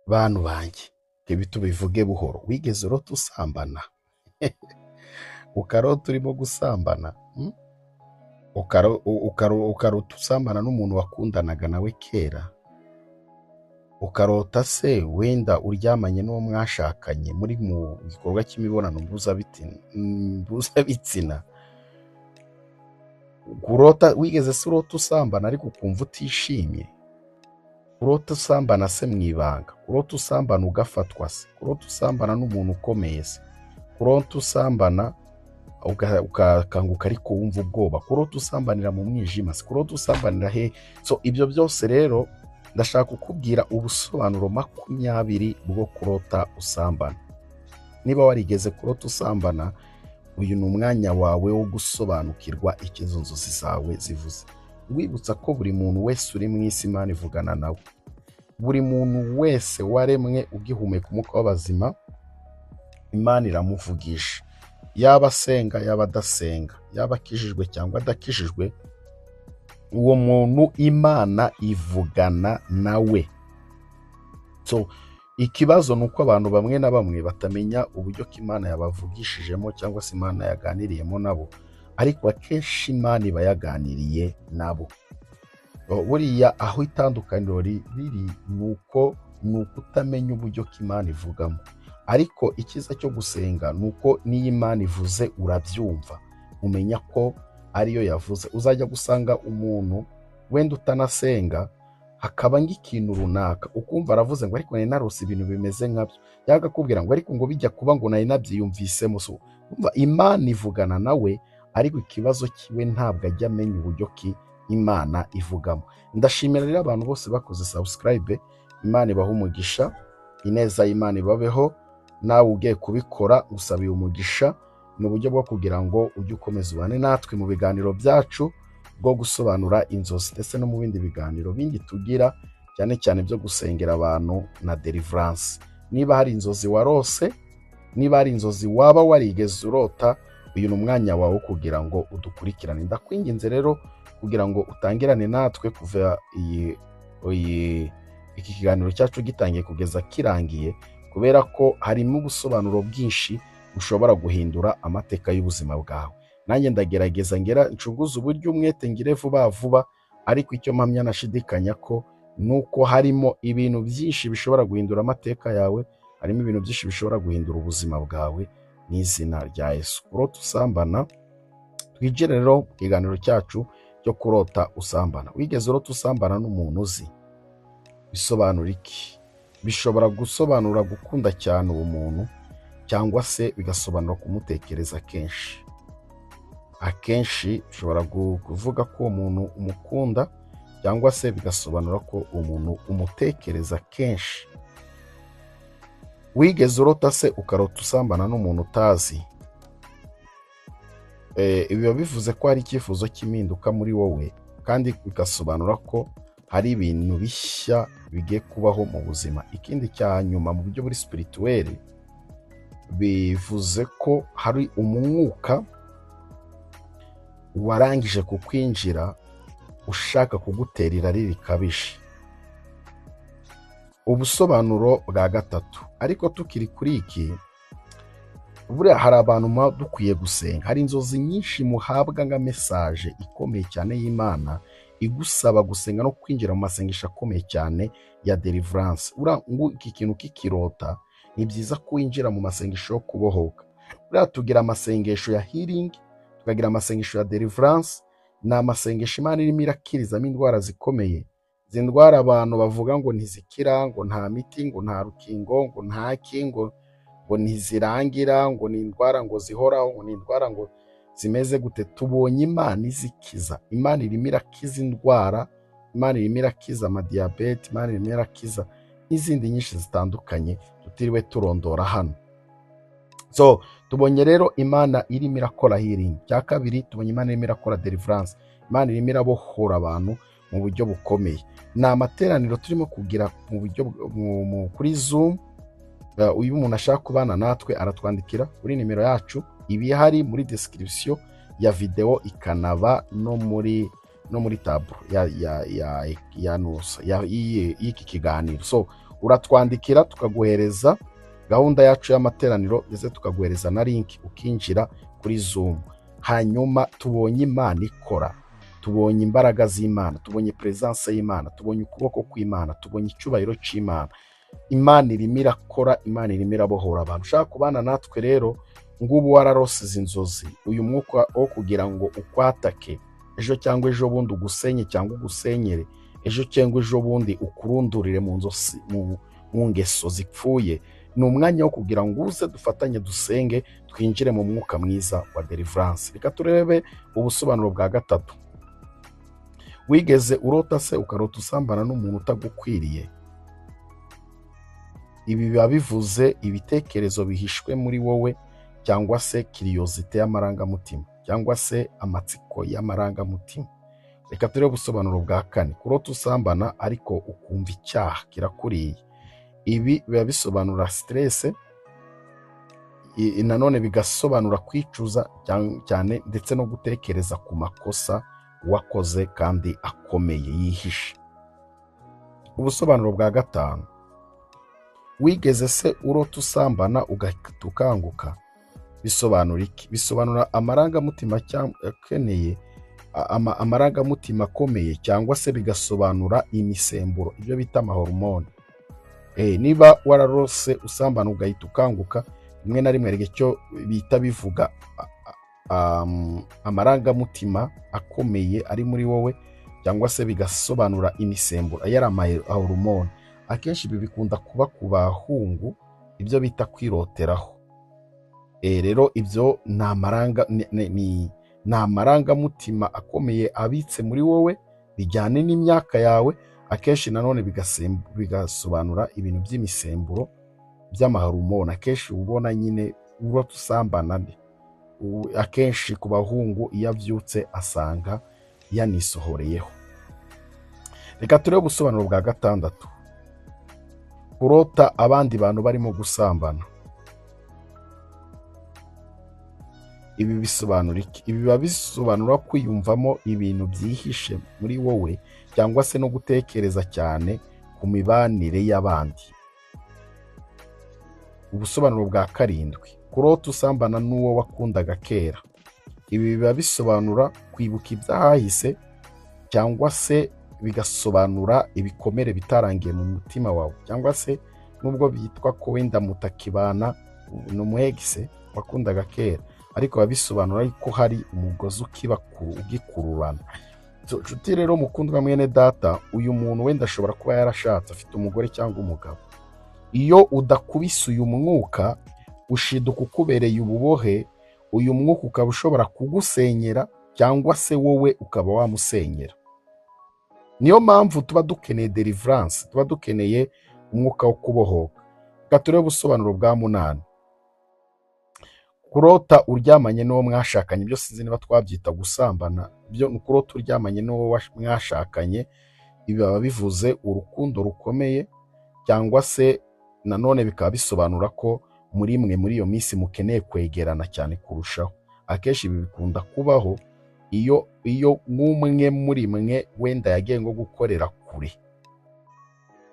Bantu banjye, ibi tubivuge buhoro. Wigeze urota usambana? Ukarota urimo gusambana, Ukarota usambana n'umuntu wakundanaga nawe kera? Ukarota se wenda uryamanye n'uwo mwashakanye muri mu gikorwa cy'imibonano mpuzabitsina? Kurota, wigeze se urota usambana ariko ukumva utishimye? Kurota usambana se mu ibanga, kurota usambana ugafatwa se, kurota usambana n'umuntu ukomeye se, kurota usambana ugakanguka ariko wumva ubwoba, kurota usambanira mu mwijima se, kurota usambanira he? So ibyo byose rero ndashaka kukubwira ubusobanuro 20 bwo kurota usambana. Niba warigeze kurota usambana, uyu ni umwanya wawe wo gusobanukirwa icyo izo nzozi zawe zivuze. Wibutsa ko buri muntu wese uri mu isi Imana ivugana nawe. Buri muntu wese waremwe ugihumeka umwuka w'abazima, Imana iramuvugisha. Yaba asenga, yaba adasenga, yaba akijijwe cyangwa adakijijwe, uwo muntu Imana ivugana nawe. So ikibazo ni uko abantu bamwe na bamwe batamenya uburyo ko Imana yabavugishijemo cyangwa se Imana yaganiriyemo nabo, ariko akenshi Imana iba yaganiriye nabo. Buriya aho itandukaniro riri ni uko ni ukutamenya uburyo ko Imana ivugamo. Ariko icyiza cyo gusenga ni uko n'iyo Imana ivuze urabyumva, umenya ko ariyo yavuze. Uzajya gusanga umuntu wenda utanasenga hakaba nk'ikintu runaka ukumva aravuze ngo ariko nari narose ibintu bimeze nkabyo, cyangwa akakubwira ngo ariko ngo bijya kuba ngo nari nabyiyumvisemo. So umva, Imana ivugana nawe, ariko ikibazo kiwe ntabwo ajya amenya uburyo ki Imana ivugamo. Ndashimira rero abantu bose bakoze subscribe, Imana ibahe umugisha, ineza y'Imana ibabeho. Nawe ugiye kubikora usabiye umugisha. Ni uburyo bwo kugira ngo ujye ukomeza ubane natwe mu biganiro byacu bwo gusobanura inzozi, ndetse no mu bindi biganiro bindi tugira, cyane cyane byo gusengera abantu na deliverance. Niba hari inzozi warose, niba hari inzozi waba warigeze urota, uyu ni umwanya wawe wo kugira ngo udukurikirane. Ndakwinginze rero kugira ngo utangirane natwe kuva iki kiganiro cyacu gitangiye kugeza kirangiye, kubera ko harimo ubusobanuro bwinshi bushobora guhindura amateka y'ubuzima bwawe. Nanjye ndagerageza ngera ncunguze uburyo umwete ngire vuba vuba, ariko icyo mpamya nashidikanya ko nuko harimo ibintu byinshi bishobora guhindura amateka yawe, harimo ibintu byinshi bishobora guhindura ubuzima bwawe mu izina rya Yesu. Kurota usambana, twigire rero mu kiganiro cyacu cyo kurota usambana. Wigeze urota usambana n'umuntu uzi? Bisobanura iki? Bishobora gusobanura gukunda cyane uwo muntu, cyangwa se bigasobanura kumutekereza kenshi. Akenshi bishobora kuvuga ko uwo muntu umukunda, cyangwa se bigasobanura ko uwo muntu umutekereza kenshi. Wigeze urota se ukarota usambana n'umuntu utazi? Ibi biba bivuze ko hari icyifuzo cy'impinduka muri wowe, kandi bigasobanura ko hari ibintu bishya bigiye kubaho mu buzima. Ikindi cya nyuma mu buryo buri spirituel, bivuze ko hari umwuka warangije kukwinjira ushaka kugutera irari rikabije. Ubusobanuro bwa gatatu, ariko tukiri kuri iki, buriya hari abantu muba dukwiye gusenga. Hari inzozi nyinshi muhabwa nka message ikomeye cyane y'Imana igusaba gusenga no kwinjira mu masengesho akomeye cyane ya deliverance. Buriya ngo iki kintu kikirota, ni byiza ko winjira mu masengesho yo kubohoka. Buriya tugira amasengesho ya healing, tukagira amasengesho ya deliverance. Ni amasengesho Imana irimo irakirizamo indwara zikomeye. Izi ndwara abantu bavuga ngo ntizikira, ngo nta miti, ngo nta rukingo, ngo nta ki, ngo ntizirangira, ngo ni indwara ngo zihoraho, ngo ni indwara ngo zimeze gute. Tubonye Imana izikiza. Imana irimo irakiza indwara, Imana irimo irakiza amadiyabete, Imana irimo irakiza n'izindi nyinshi zitandukanye tutiriwe turondora hano. So tubonye rero Imana irimo irakora healing. Cya kabiri, tubonye Imana irimo irakora deliverance. Imana irimo irabohora abantu mu buryo bukomeye. Ni amateraniro turimo kugira mu buryo kuri Zoom. Uyu umuntu ashaka kubana natwe aratwandikira kuri nimero yacu iba ihari muri description ya video, ikanaba no muri tableau ya nusa ya y'iki kiganiro. So Uratwandikira tukaguhereza gahunda yacu y'amateraniro, ndetse tukaguhereza na link ukinjira kuri Zoom. Hanyuma tubonye Imana ikora, tubonye imbaraga z'Imana, tubonye presence y'Imana, tubonye ukuboko kw'Imana, tubonye icyubahiro cy'Imana. Imana irimo irakora, Imana irimo irabohora abantu. Ushaka kubana natwe rero, ngubu wararose izi nzozi, uyu mwuka wo kugira ngo ukwatake ejo cyangwa ejo bundi, ugusenye cyangwa ugusenyere ejo cyangwa ejo bundi, ukurundurire mu nzozi, mu ngeso zipfuye, ni umwanya wo kugira ngo uze dufatanye dusenge, twinjire mu mwuka mwiza wa deliverance. Reka turebe ubusobanuro bwa gatatu. Wigeze urota se ukarota usambana n'umuntu utagukwiriye? Ibi biba bivuze ibitekerezo bihishwe muri wowe, cyangwa se curiosité y'amarangamutima, cyangwa se amatsiko y'amarangamutima. Reka turebe ubusobanuro bwa kane. Kurota usambana ariko ukumva icyaha kirakuriye, ibi biba bisobanura stress, nanone bigasobanura kwicuza cyane, ndetse no gutekereza ku makosa wakoze kandi akomeye yihishe. Ubusobanuro bwa gatanu. Wigeze se urota usambana ugahita ukanguka? Bisobanura iki? Bisobanura amarangamutima akeneye amarangamutima akomeye, cyangwa se bigasobanura imisemburo, ibyo bita amahormone. Niba wararose usambana ugahita ukanguka, rimwe na rimwe hari icyo bita bivuga amarangamutima akomeye ari muri wowe, cyangwa se bigasobanura imisemburo, ayo ari amahormone. Akenshi ibi bikunda kuba ku bahungu, ibyo bita kwiroteraho. Rero ibyo ni amaranga ni amarangamutima akomeye abitse muri wowe, bijyane n'imyaka yawe. Akenshi nanone bigasobanura ibintu by'imisemburo, by'amahormone. Akenshi uba ubona nyine urota usambana, akenshi ku bahungu iyo abyutse asanga yanisohoreyeho. Reka turebe ubusobanuro bwa gatandatu. Kurota abandi bantu barimo gusambana, ibi bisobanura iki? Ibi biba bisobanura kwiyumvamo ibintu byihishe muri wowe, cyangwa se no gutekereza cyane ku mibanire y'abandi. Ubusobanuro bwa karindwi. Kurota usambana n'uwo wakundaga kera, ibi biba bisobanura kwibuka ibyahahise, cyangwa se bigasobanura ibikomere bitarangiye mu mutima wawe, cyangwa se nubwo byitwa ko wenda mutakibana, ni umu ex wakundaga kera, ariko biba bisobanura ko hari umugozi ugikururana. Nshuti rero mukundwa mwene data, uyu muntu wenda ashobora kuba yarashatse, afite umugore cyangwa umugabo. Iyo udakubise uyu mwuka, ushiduka ukubereye ububohe. Uyu mwuka ukaba ushobora kugusenyera, cyangwa se wowe ukaba wamusenyera. Niyo mpamvu tuba dukeneye deliverance, tuba dukeneye umwuka wo kubohoka. Reka turebe ubusobanuro bwa munani. Kurota uryamanye n'uwo mwashakanye, byo sinzi niba twabyita gusambana, byo ni kurota uryamanye n'uwo mwashakanye. Ibi biba bivuze urukundo rukomeye, cyangwa se nanone bikaba bisobanura ko muri mwe muri iyo minsi mukeneye kwegerana cyane kurushaho. Akenshi ibi bikunda kubaho iyo nk'umwe muri mwe wenda yagiye nko gukorera kure,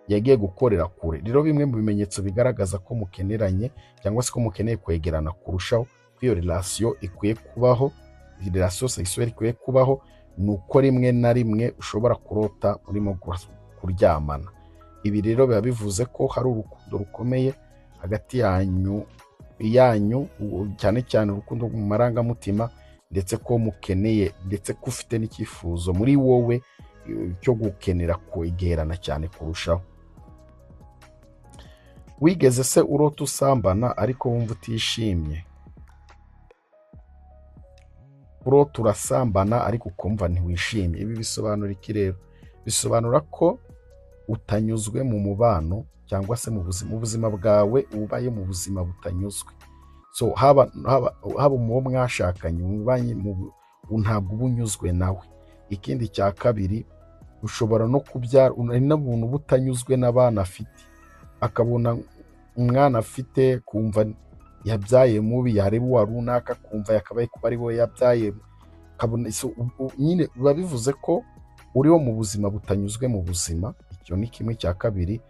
yagiye gukorera kure. Rero bimwe mu bimenyetso bigaragaza ko mukeneranye, cyangwa se ko mukeneye kwegerana kurushaho, ko iyo relation ikwiye kubaho, relation sexuelle ikwiye kubaho, ni uko rimwe na rimwe ushobora kurota urimo kuryamana. Ibi rero biba bivuze ko hari urukundo rukomeye hagati yanyu, cyane cyane urukundo mu marangamutima, ndetse ko mukeneye, ndetse ko ufite n'icyifuzo muri wowe cyo gukenera kwegerana cyane kurushaho. Wigeze se urota usambana ariko wumva utishimye? Kurota urasambana ariko ukumva ntiwishimye, ibi bisobanura iki rero? Bisobanura ko utanyuzwe mu mubano, cyangwa se mu buzima bwawe ubaye mu buzima butanyuzwe. So haba mu wo mwashakanye, ntabwo uba unyuzwe nawe. Ikindi cya kabiri, ushobora no kubyara n'ubuntu butanyuzwe n'abana afite, akabona umwana afite kumva yabyaye mubi, yareba uwa runaka kumva yakabaye kuba ari we yabyaye, nyine biba bivuze ko uriho mu buzima butanyuzwe mu buzima. Icyo ni kimwe. Cya kabiri,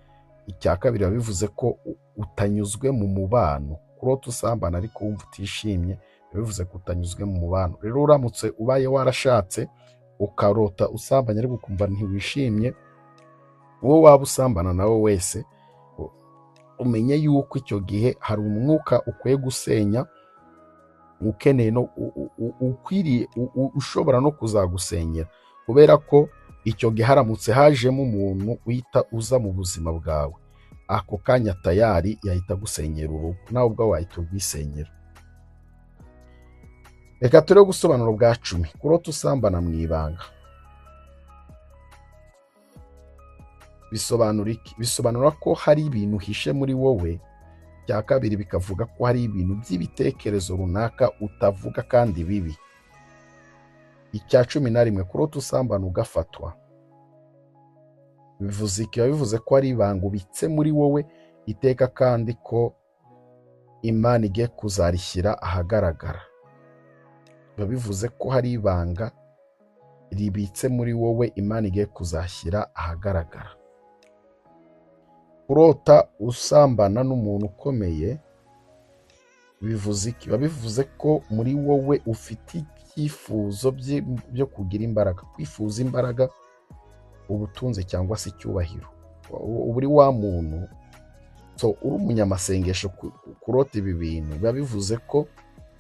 Icya kabiri, biba bivuze ko utanyuzwe mu mubano. Kurota usambana ariko wumva utishimye biba bivuze ko utanyuzwe mu mubano. Rero uramutse ubaye warashatse ukarota usambanye ariko ukumva ntiwishimye, uwo waba usambana nawe wese umenye yuko icyo gihe hari umwuka ukwiye gusenya, ukeneye no ukwiriye ushobora no kuzagusenyera, kubera ko icyo gihe haramutse hajemo umuntu uhita uza mu buzima bwawe ako kanya, tayari yahita agusenyera urugo, nawe ubwawe wahita urwisenyera. Reka turebe ubusobanuro bwa 10. Kurota usambana mu ibanga bisobanura iki? Bisobanura ko hari ibintu uhishe muri wowe. Icya kabiri, bikavuga ko hari ibintu by'ibitekerezo runaka utavuga kandi bibi. Icya 11, kurota usambana ugafatwa bivuze iki? Biba bivuze ko ari ibanga ubitse muri wowe iteka, kandi ko Imana igiye kuzarishyira ahagaragara. Biba bivuze ko hari ibanga ribitse muri wowe Imana igiye kuzashyira ahagaragara. Kurota usambana n'umuntu ukomeye bivuze iki? Biba bivuze ko muri wowe ufite ibyifuzo byo kugira imbaraga, kwifuza imbaraga, ubutunzi cyangwa se icyubahiro. Uba uri wa muntu, so uri umunyamasengesho. Kurota ibi bintu biba bivuze ko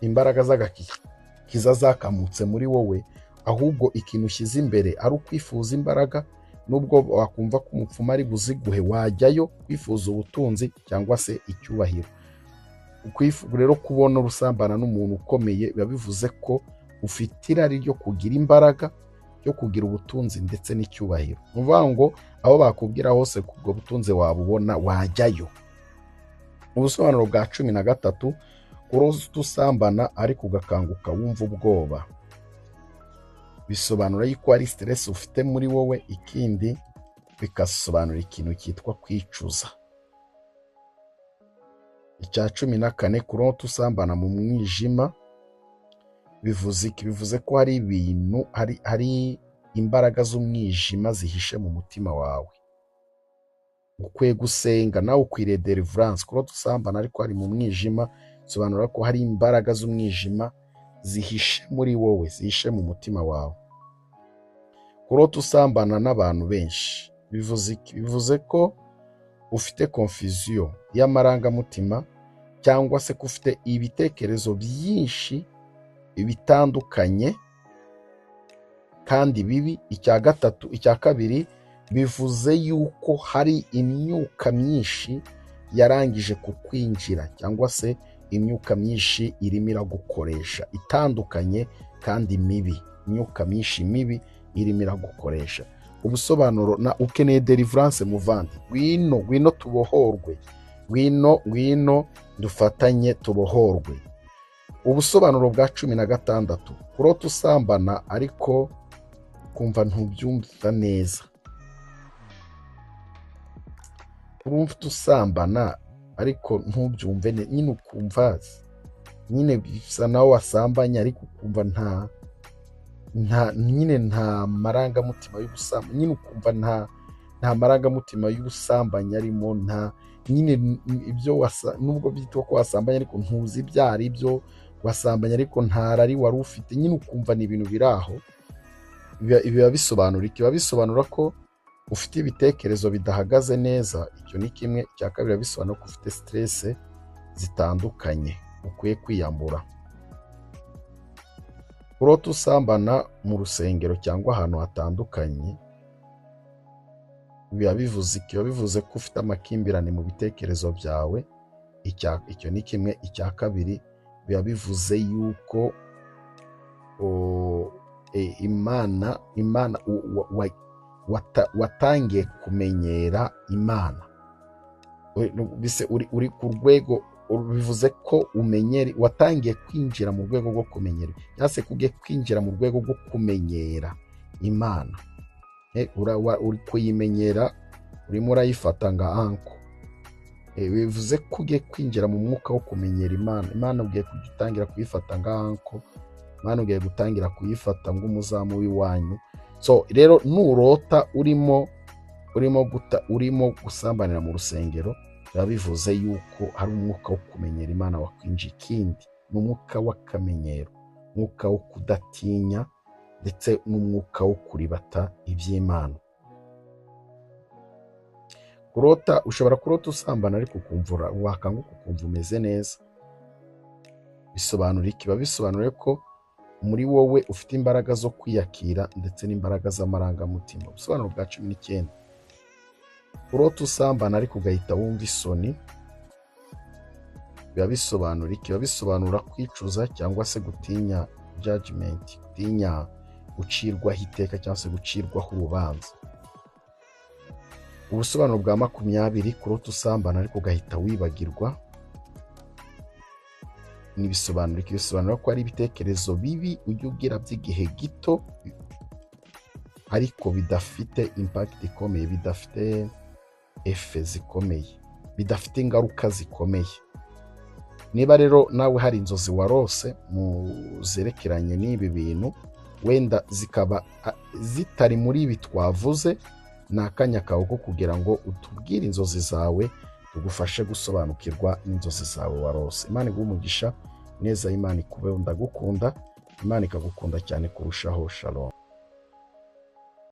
imbaraga z'agakiza zakamutse muri wowe, ahubwo ikintu ushyize imbere ari ukwifuza imbaraga. Nubwo wakumva ko umupfumu ari buziguhe, wajyayo kwifuza ubutunzi cyangwa se icyubahiro. Rero kubona urusambana n'umuntu ukomeye biba bivuze ko ufite irari ryo kugira imbaraga, ryo kugira ubutunzi ndetse n'icyubahiro. Ni ukuvuga ngo aho bakubwira hose ubwo butunzi wabubona, wajyayo. Ubusobanuro bwa 13, kurota usambana ariko ugakanguka wumva ubwoba bisobanura yuko ari stress ufite muri wowe. Ikindi bikasobanura ikintu cyitwa kwicuza. Icya 14, kurota usambana mu mwijima bivuze iki? Bivuze ko hari ibintu, hari imbaraga z'umwijima zihishe mu mutima wawe, ukwiye gusenga, nawe ukwiriye deliverance. Kurota usambana ariko hari mu mwijima bisobanura ko hari imbaraga z'umwijima zihishe muri wowe, zihishe mu mutima wawe. Kurota usambana n'abantu benshi bivuze iki? Bivuze ko ufite confusion y'amarangamutima, cyangwa se ko ufite ibitekerezo byinshi bitandukanye kandi bibi. Icya gatatu, icya kabiri, bivuze yuko hari imyuka myinshi yarangije kukwinjira, cyangwa se imyuka myinshi irimo iragukoresha itandukanye kandi mibi, imyuka myinshi mibi irimo iragukoresha. Ubusobanuro na ukeneye deliverance muvandi, ngwino, ngwino tubohorwe, ngwino, ngwino dufatanye tubohorwe. Ubusobanuro bwa 16, kurota usambana ariko kumva ntubyumva neza. Urumva usambana ariko ntubyumve nyine, ukumva nyine bisa naho wasambanye ariko ukumva nta nyine nta marangamutima y'ubusambanyi, nyine ukumva nta marangamutima y'ubusambanyi arimo, nta nyine ibyo wasa, nubwo byitwa ko wasambanye ariko ntuzi ibyo ari byo wasambanye, ariko nta rari wari ufite, nyine ukumva ni ibintu biri aho. Biba bisobanura iki? Biba bisobanura ko ufite ibitekerezo bidahagaze neza, icyo ni kimwe. Icya kabiri, biba bisobanura ko ufite stress zitandukanye ukwiye kwiyambura. Kurota usambana mu rusengero cyangwa ahantu hatandukanye biba bivuze iki? Biba bivuze ko ufite amakimbirane mu bitekerezo byawe, icyo ni kimwe. Icya kabiri, biba bivuze yuko Imana watangiye kumenyera Imana. Uri ku rwego, bivuze ko umenyere, watangiye kwinjira mu rwego rwo kumenyera, cyangwa se kugiye kwinjira mu rwego rwo kumenyera Imana. Uri kuyimenyera, urimo urayifata nka anko. Bivuze ko ugiye kwinjira mu mwuka wo kumenyera Imana. Imana ugiye kujya utangira kuyifata nka anko, Imana ugiye gutangira kuyifata nk'umuzamu w'iwanyu. So rero nurota urimo Urimo gusambanira mu rusengero, biba bivuze yuko hari umwuka wo kumenyera Imana wakwinjiye. Ikindi ni umwuka w'akamenyero, umwuka wo kudatinya, ndetse n'umwuka wo kuribata iby'Imana. Kurota, ushobora kurota usambana ariko ukumva wakanguka ukumva umeze neza. Bisobanura iki? Biba bisobanuye ko muri wowe ufite imbaraga zo kwiyakira ndetse n'imbaraga z'amarangamutima. Ubusobanuro bwa 19, kurota usambana ariko ugahita wumva isoni, biba bisobanura iki? Biba bisobanura kwicuza cyangwa se gutinya judgment, gutinya gucirwaho iteka cyangwa se gucirwaho urubanza. Ubusobanuro bwa 20, kurota usambana ariko ugahita wibagirwa, ntibisobanura iki? Bisobanura ko ari ibitekerezo bibi ujya ugira by'igihe gito ariko bidafite impact ikomeye, bidafite effet zikomeye, bidafite ingaruka zikomeye. Niba rero nawe hari inzozi warose mu zerekeranye n'ibi bintu, wenda zikaba zitari muri ibi twavuze, ni akanya kawe ko kugira ngo utubwire inzozi zawe, tugufashe gusobanukirwa n'inzozi zawe warose. Imana iguhe umugisha, neza, Imana ikubeho. Ndagukunda, Imana ikagukunda cyane kurushaho. Shalom.